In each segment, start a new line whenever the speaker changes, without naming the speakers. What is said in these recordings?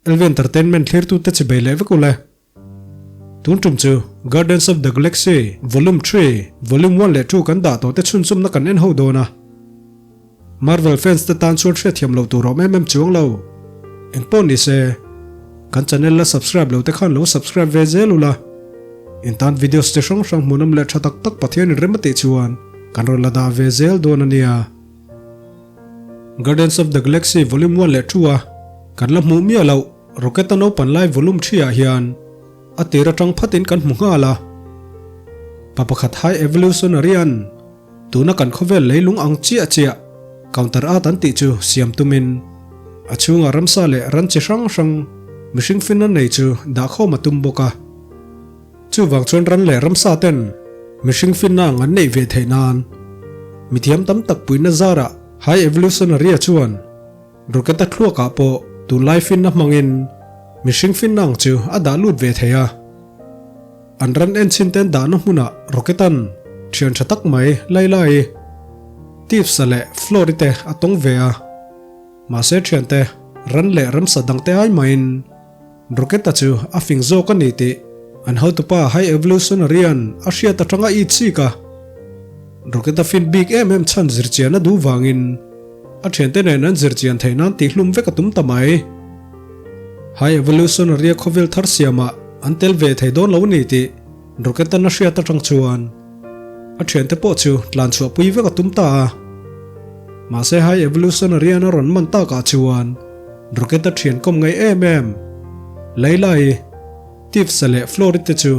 LV Entertainment thlirtute chibei leh vek ule. Tun tum chu Guardians of the Galaxy Volume 3, Volume 1 leh 2 kan dah tawh te chhunzawmna kan en ho dawn a. Marvel fans te tan chuan hriatthiam loh tur awm em em chuang lo. Engpawh ni se, kan channel la subscribe lo te khan lo subscribe ve zel ula. In tan videos chi hrang hrang hmuhnawm leh tha tak tak Pathian in rem a tih chuan kan rawn la dah ve zel dawn a nia. Guardians of the Galaxy Volume 1 leh 2 a kan la hmuh miah loh Rocket a naupan lai Volume 3 ah hian a tir atang phatin kan hmu nghal a. Pa pakhat High Evolutionary an Tuna kan khawvel leilung ang chiah chiah counter at an tih chu siam tumin a chhungah ramsa leh ran chi hrang hrang mihring finna nei chu dahkhawm a tum bawk a. Chuvang chuan ran leh ramsa ten mihring finna ang an neih ve theih nan mithiam tam tak puihna zarah High Evolutionary-a chuan Rocket-a thluakah pawh tunlai finna hmangin mihring finna ang chu a dah lut ve thei a. An ran en chhin ten dahna hmunah Rocket-a'n thian tha tak mai Laila-i, Tiffs-a leh Floor-i te a tawng ve a. Mahse thiante ran leh ramsa dangte ai mahin Rocket-a chu a fing zawk a ni tih an hotupa High Evolutionary-a'n a hriat atanga i chik a. Rocket-a fin bik em em chhan zirchian a duh vangin a thiante nen an zirchian theih nan tihhlum vek a tum ta mai. High Evolutionary-a khawvel thar siamah an tel ve thei dawn lo a ni tih Rocket-a'n a hriat atang chuan a thiante pawh chu tlan chhuahpui vek a tum ta a. Mahse High Evolutionary-a'n a rawn man takah chuan Rocket-a thian kawm ngaih em em Layla-i, Tiffs-a leh Flory te chu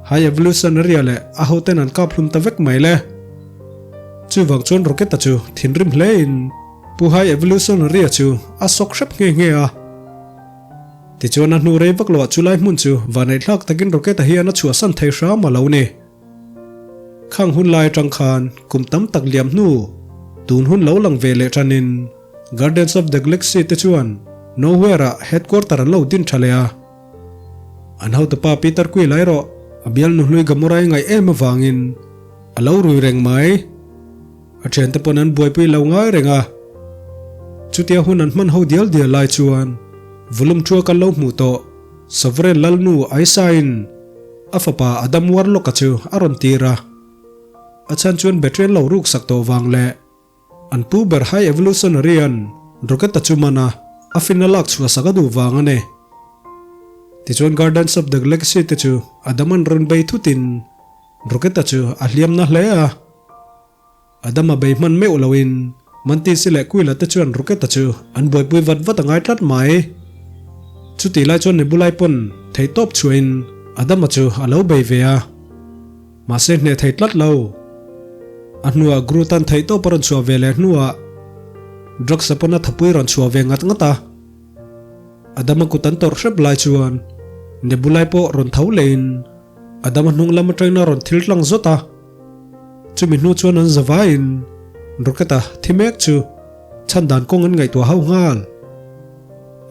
High Evolutionary-a leh a hoten an kap hlum ta vek mai le. Chuvang chuan Rocket-a chu thinrim hlein Pu High Evolutionary-a chu a sawk hrep nghe nghe a. Tichuan a hnu rei vak loah chulai hmun chu vaneihthlak takin Rocket-a hian a chhuahsan thei hram a lo ni. Khang hun lai atang khan kum tam tak liam hnu tun hun lo lang ve leh tanin Guardians of the Galaxy te chuan Nowhere-ah headquarter an lo din tha leh a. An hotupa Peter Quill erawh a bialnu hlui Gamora-i ngaih em avangin a lo rui reng mai. A thiante pawn an buaipui lo ngai reng a. Chutia hun an hman ho dial dial lai chuan Vulum ṭua kan lo hmuh tawh Sovereign Lalnu Aisa-in a fapa Adam Warlock-a chu a rawn tir a. A chhan chuan battery an lo ruk sak tawh vang leh an pu ber High Evolutionary-a'n Rocket-a chu man a, a fin a lak chhuah sak a duh vang a ni. Tichuan Guardians of the Galaxy te chu Adam-a'n rawn bei thutin Rocket-a chu a hliam na hle a. Adama bei hman meuh loin Mantisi leh Quila te chuan Rocket-a chu an buaipui vat vat a ngai tlat mai. Chutih lai chuan Nebulai pawn thei tawp chhuahin Adama chu a lo bei ve a. Mahse hneh thei tlat lo. A hnuah Groot-a'n theih tawp a rawn chhuah ve leh hnuah Drax-a pawn a thapui rawn chhuah ve ngat ngat a. Adama kut an tawrh hrep lai chuan Nebulai pawh rawn tho lehin Adama hnung lam atangin a rawn thil tlang zawt a. Chumi hnu chuan an zavaiin Rocket-a thi mek chu chhan dan kawng an ngaihtuah hauh nghal.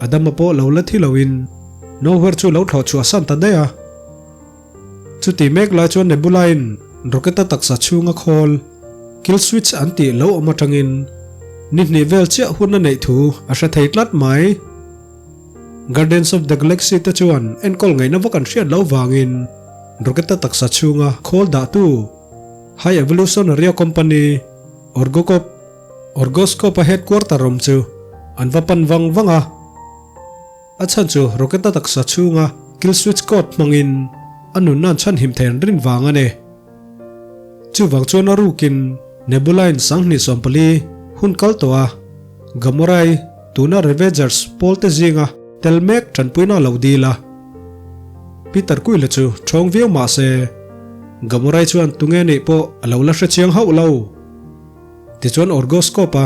Adama pawh lo la thi loin Nowhere chu lo thlawh chhuah san ta daih a. Chuti mek lai chuan Nebula-in Rocket-a taksa chhunga khawl, kill switch an tih lo awm atangin ni hnih vel chiah hun a neih thu a hre thei tlat mai. Guardians of the Galaxy te chuan enkawl ngaihna vak an hriat loh vangin Rocket-a taksa chhunga khawl dahtu High Evolutionary Company, Orgocop, Orgoscope-a headquarter awm chu an va pan vang vang a. A chhan chu Rocket-a taksa chhunga kill switch code hmangin a nunna an chhanhim thei an rin vang a ni. Chuvang chuan a rukin Nebula-in 2014 hun kal tawh a, Gamora-i tuna Ravagers pawl te zinga tel mek tanpuina a lo dil a. Peter Quill-a chu thawng viau mah se, Gamora-i chuan tunge nih pawh a lo la hre chiang hauh lo. Tichuan Orgoscope-a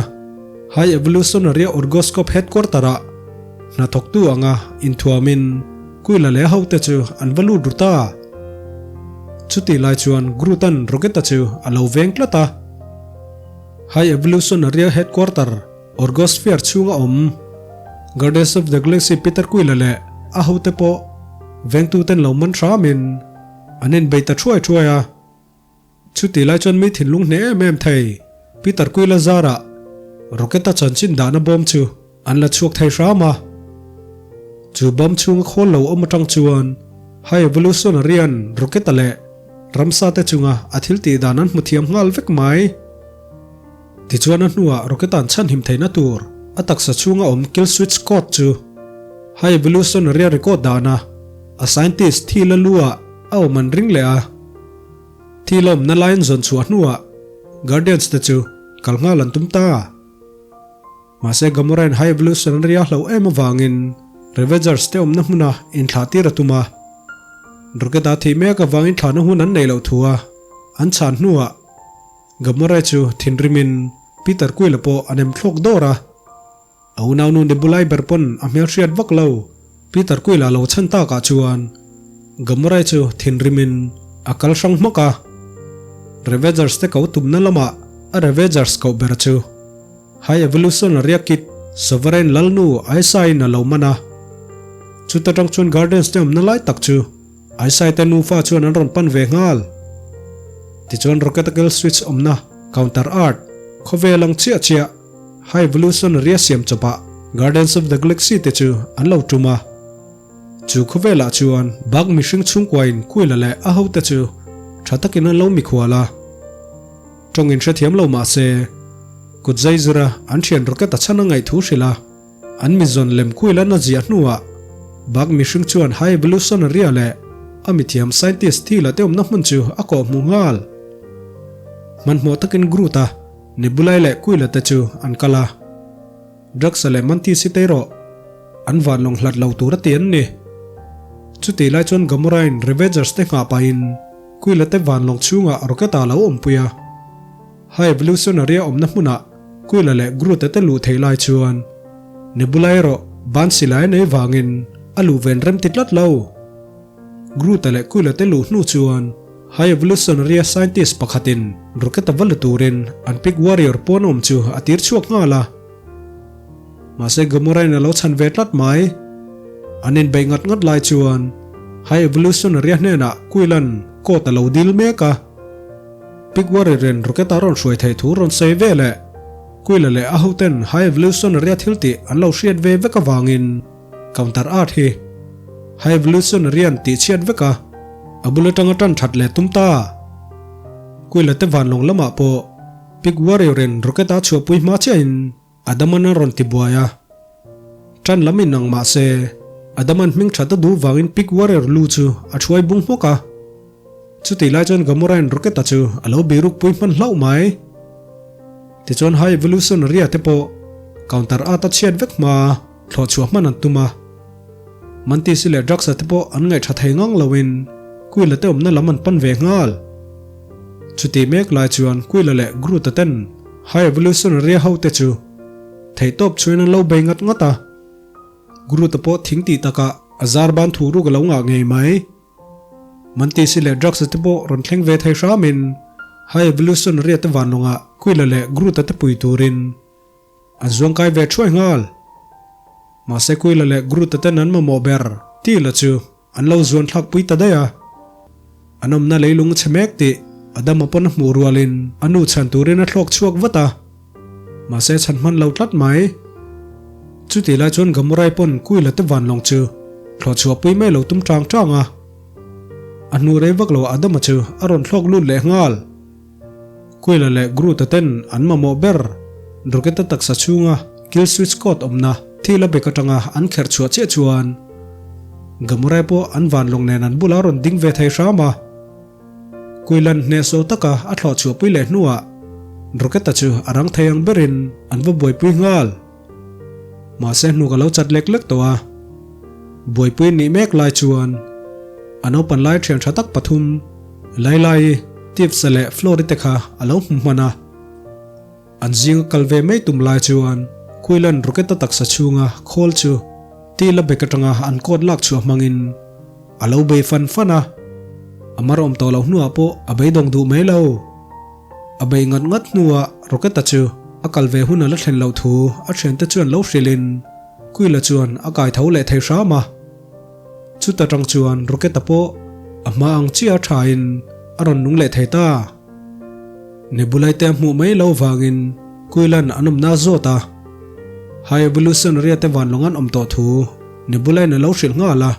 High Evolutionary Orgoscope Headquarter-ah hnathawktu anga inthuamin Quill-a leh a hote chu an va lut ru ta. Chutih lai chuan Groot-a'n Rocket-a chu a lo veng tlat a. High Evolutionary Headquarter Orgosphere chhunga awm Guardians of the Galaxy Peter Quill-a leh a hote pawh vengtuten lo man hramin an inbei ta thuai thuai a. Chutih lai chuan mi thinlung hneh em em thei Peter Quill-a zarah Rocket-a chanchin dahna bawm chu an la chhuak thei hram a. Chu bawm chhunga khawl lo awm atang chuan High Evolutionary-a'n Rocket-a leh ramsa te chunga a thil tih dan an hmu thiam nghal vek mai. Tichuan a hnuah Rocket-a'n chhanhim theihna tur a taksa chhunga awm kill switch code chu High Evolutionary-a record dana a scientist thi la lu ah a awm an ring leh a. Thi la awmna laiin zawn chhuah hnuah Guardians te chu kal nghal an tum ta. Mahse Gamora-in High Evolutionary a hlauh em avangin Ravagers te awmna hmuna inthlah tir a tum a. Rocket-a thih mek avangin thlahna hun an neih loh thu a an chhan hnuah Gamora chu thinrimin Peter Quill-a pawh a nem thlawk dawr a. A unaunu Nebulai ber pawn a hmelhriat vak lo Peter Quill-a lo chhan takah chuan Gamora chu thinrimin a kal hrang hmak a. Ravagers te ko tumna lamah a Ravagers koh ber chu High Evolutionary Kit Sovereign Lalnu Aisaiin a lo man a. Chuta tang chuan Guardians te awmna lai tak chu Aisai te nufa chuan an rawn pan ve nghal. Tichuan Rocket a kill switch awmna Counter Earth khawvel ang chiah chiah High Evolutionary a siam chawpah Guardians of the Galaxy te chu an lo tum a. Chu khawvelah chuan bak mihring chhungkuain Quilla leh a hote chu tha takin an lo mikhual a. Tawng in hrethiam lo mah se, kut zai zira an thian rocket a chhan a ngaih thu hrilh a, an mizawn lem kuil an a ziah hnuah bak mihring chuan High Evolutionary-a leh a mithiam scientist thi la te awmna hmun chu a kawh hmuh nghal. Hmanhmawh takin Groot-a, Nebulai leh Quilla te chu an kal a. Drugs-a leh Mantis hi tei rawh, an van lawng hlat lo tur a ti an ni. Chutih lai chuan Gamora-in Ravagers te nghah pahin Quilla te van lawng chhungah Rocket-a a lo awmpui a. High Evolutionary a awmna hmunah Quilla leh Groot-a te luh theih lai chuan Nebula erawh ban silai a nei vangin a luh ven rem ti tlat lo. Groot-a leh Quilla te luh hnu chuan High Evolutionary-a scientist pakhatin Rocket-a va la turin an Pig Warrior pawn awm chu a tir chhuak nghal a. Mahse Gamora-in a lo chhan ve tlat mai. An inbeih ngat ngat lai chuan High Evolutionary-a hnenah Quill-a'n coat a lo dil mek a. Pig Warrior-in Rocket-a rawn hruai theih thu rawn sawi ve leh Quill-a leh a hoten High Evolutionary-a thil tih an lo hriat ve vek avangin Counter Art hi High Evolutionary-a'n tih chhiat vek a, a bul atanga tan that leh tum ta. Quill-a te vanlawng lamah pawh Pig Warrior-in rocket a chhuahpui hma chiahin Adaman a rawn ti buai a. Tan lam in ang mah se, Adaman hming that a duh vangin Pig Warrior lu chu a thuai bung hmawk a. Chutih lai chuan Gamora-in rocket-a chu a lo birukpui hman hlauh mai. Tichuan High Evolutionary-a te pawh counter at a chhiat vek hma thlawh chhuah hman an tum a. Mantis-i leh Drax-a te pawh an ngaihṭha thei ngang loin Quill-a te awmna lam an pan ve nghal. Chutih mek lai chuan Quill-a leh Groot-a ten High Evolutionary-a hote chu theihtawp chhuin an lo bei ngat ngat a. Groot-a pawh thing tih takah a zar ban thu ruk a lo ngah ngei mai. Mantis-i leh Drax-a te pawh rawn thleng ve thei hramin High Evolutionary-a te vanlawngah Quill-a leh Groot-a te pui turin An zuang kai ve thuai nghal. Mahse Kuila leh Groot-a ten an mamawh ber Tila chu an lo zuan thlak pui ta daih a. An awmna leilung chhe mek tih Adama pawn a hmuh rualin a nu chhan turin a thlawk chhuak vat a. Mahse chhan hman lo tlat mai. Chutih lai chuan Gamurai pawn Kuila te vanlawng chu thlawh chhuah pui mai lo tum tang tang a. A hnu rei vak lo Adama chu a rawn thlawk lut leh nghal. Quail-a leh Groot-a ten an mamawh ber Rocket-a taksa chhunga kill switch code awmna thil a bek atanga an kherh chhuah chiah chuan Gamora pawh an vanlawng nen an bulah rawn ding ve thei hram a. Quail-a'n hnehsawh taka a thlawh chhuahpui leh hnuah Rocket-a chu a rang thei ang berin an va buaipui nghal. Mahse hnuk a lo chat lek lek tawh a. Buaipui nih mek lai chuan a naupan lai thian tha tak pathum Lailai, Tips-a leh Flori te kha a lo hmu hman a. An zinga kal ve mai tum lai chuan Quill-a'n Rocket-a taksa chhunga khawl chu Tila bek atanga an coat lak chhuah hmangin a lo bei fan fan a. A mar awm tawh loh hnuah pawh a beidawng duh mai lo. A bei ngat ngat hnuah Rocket-a chu a kal ve hun a la thlen loh thu a thiante chuan lo hrilhin Quilla chuan a kai tho leh thei hram a. Chuta tang chuan Rocket-a pawh a hma ang chiah a thain a rawn nung leh thei ta. Nebulai te a hmuh mai lo vangin Quill-a'n an awmna a zawt a. High Evolutionary-a te vanlawng an awm tawh thu. Nebula-in a lo hrilh nghal a.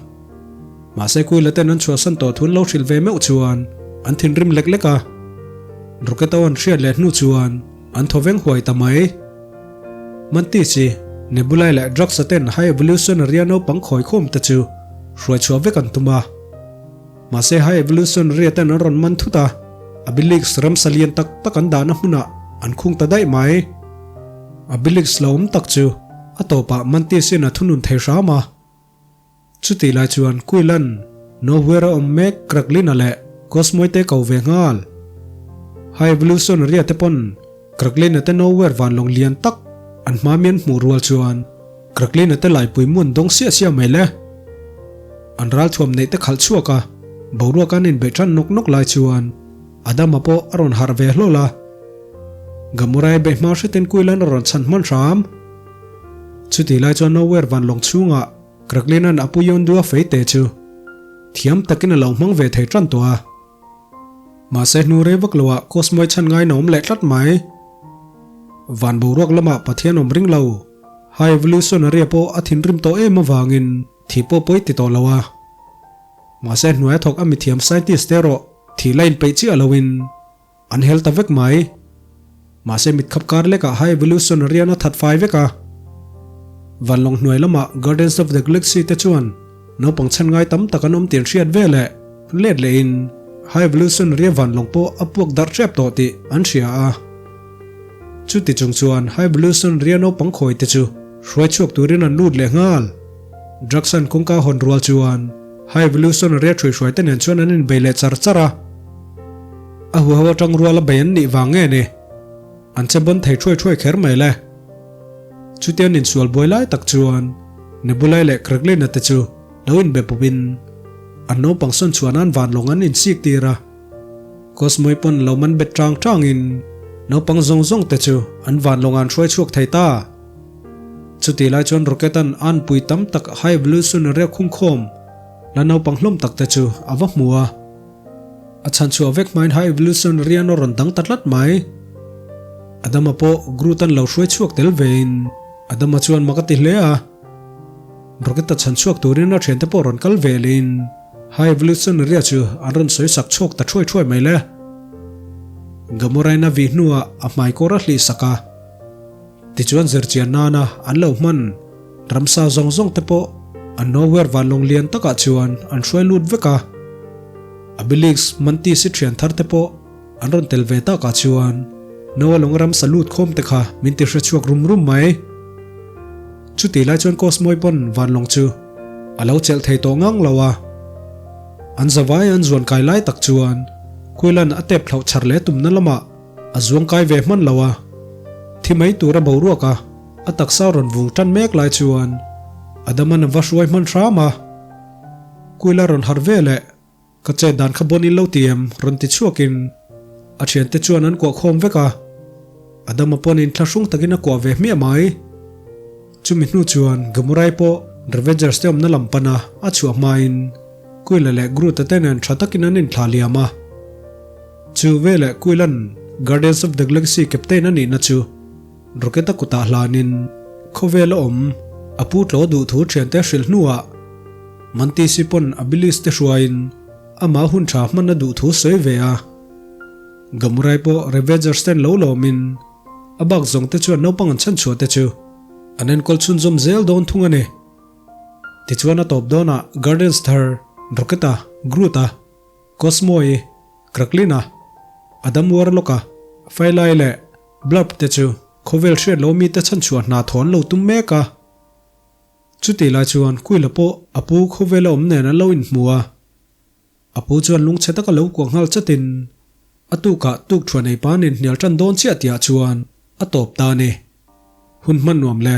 Mahse Kuila ten an chhuahsan tawh thu an lo hrilh ve meuh chuan an thinrim lek lek a. Rocket ho an hriat leh hnu chuan an thaw veng huai ta mai. Mantis hi Nebula leh Drax-a ten High Evolutionary-a naupang khawi khawm te chu hruai chhuah vek an tum a. Mahse High Evolutionary-a ten an rawn man thut a, Abilix ramsa lian tak tak an dahna hmunah an khung ta daih mai. Abilix lo awm tak chu a tawpah Mantis-in a thunun thei hram a. Chutih lai chuan Quill-a'n Nowhere-a awm mek Kraglin-a leh Cosmo-i te ko ve nghal. High Evolutionary-a te pawn Kraglin-a te Nowhere vanlawng lian tak an hma mi an hmuh rual chuan Kraglin-a te laipui mu an dawng siah siah mai le. An ralthuam neih te khalh chhuak a, boruak an inbeih tan nawk nawk lai chuan Adama pawh a rawn harh ve hlawl a. Gamora-i beih hma hretin Quill-a'n a rawn chhan hman hram. Chutih lai chuan Nowhere vanlawng chhungah Kraklina'n a pu Yondu a fei te chu thiam takin a lo hmang ve thei tan tawh a. Mahse hnu rei vak loah Cosmo-i chhan ngain a awm leh tlat mai. Van boruak lamah Pathian awm ring lo, High Evolutionary-a pawh a thinrim tawh em avangin thi pawh pawi ti tawh lo a. Mahse hnuaia thawk a mithiam scientist te erawh thi la inpeih chiah loin An hel ta vek mai. Mahse mitkhap kar lekah High Evolution rian a that fai vek a. Vanlawng hnuai lamah Guardians of the Galaxy te chuan naupang chhan ngai tam tak an awm tih an hriat ve leh let lehin High Evolution ria vanlawng pawh a puak darh hrep tawh tih an hria a. Chuti chung chuan High Evolution ria naupang khawi te chu hruai chhuak turin an lut leh nghal. Draxan kawngka hawn rual chuan High Evolution ria ṭhuihruai te nen chuan an inbei leh char char a. A huho atang rual a bei an nih vang nge ni? An che bawn thei thuai thuai kher mai le. Chutian insual buai lai tak chuan Nebulai leh Kraglina te chu lo inbe pawhin an naupang sawn chhuah nan vanlawng an insik tir a. Cosmo-i pawn lo man bet tang tangin naupang zawng zawng te chu an vanlawng an hruai chhuak thei ta. Chutih lai chuan Rocket-a'n anpui tam tak High Evolutionary a khungkhawm la naupang hlawm tak te chu a va hmu a. A chhan chhuah vek hmain High Evolution rian a rawn dang ta tlat mai. Adama pawh Groot-a'n lo hruai chhuak tel vein Adama chuan mak a ti hle a. Rocket-a chhan chhuak turin a thiante pawh rawn kal velin High Evolution ria chu an rawn sawi sak chhuak ta thuai thuai mai le. Gamora-in a vih hnuah a hmai kawr a hlih sak a. Tichuan zirchian nana an lo hman ramsa zawng zawng te pawh an nowhere vanlawng lian takah chuan an hruai lut vek a. Abilix Mantis i thian thar te pawh an rawn tel ve takah chuan Noah lawng ramsa lut khawm te kha min ti hre chhuak rum rum mai. Chutih lai chuan Cosmo-i pawn vanlawng chu a lo chelh thei tawh ngang lo a. An zavai an zuan kai lai tak chuan Quill-a'n a tep thlauh chhar leh tumna lamah A zuang kai ve hman lo a, thi mai tura boruak a a taksa rawn vung tan mek lai chuan Adama'n a va hruai hman hram a. Kuila rawn harh ve leh ka chet dan kha bawn in lo ti em rawn ti chhuakin a thiante chuan an kuah khawm vek a, Adama pawnin thlahrung takin a kuah ve hmiah mai. Chumi hnu chuan Gamurai pawh Ravagers te awmna lam pana a chhuah hmain Kuila leh Groot-a te nen tha takin an inthlah liam a. Chu veleh Quill-a'n Guardians of the Galaxy captain a nihna chu Rocket-a kutah hlanin khawvel a awm a pu tlaw duh thu thiante hrilh hnuah Mantis-i pawn a Billies te hruaiin amah hun tha hman a duh thu sawi ve a. Gamurai pawh Ravagers ten lo lawmin a bak zawng te chuan naupang an chhanchhuah te chu an enkawl chhunzawm zel dawn thung a ni. Tichuan a tawp dawnah Guardians thar Rocket-a, Groot-a, Cosmo-i, Kraklin-a, Adam Warlock-a, Failai leh Blurb te chu khawvel hriat lo mite chhanchhuah hna thawn lo tum mek a. Chutih lai chuan Quill-a pawh a pu khawvela awm nen an lo inhmu a. A pu chuan lungchhe taka lo kuah nghal chatin a tukah tuk thuan ei panin hnial tan dawn chiah tihah chuan a tawp ta a ni. Hun hman nuam le.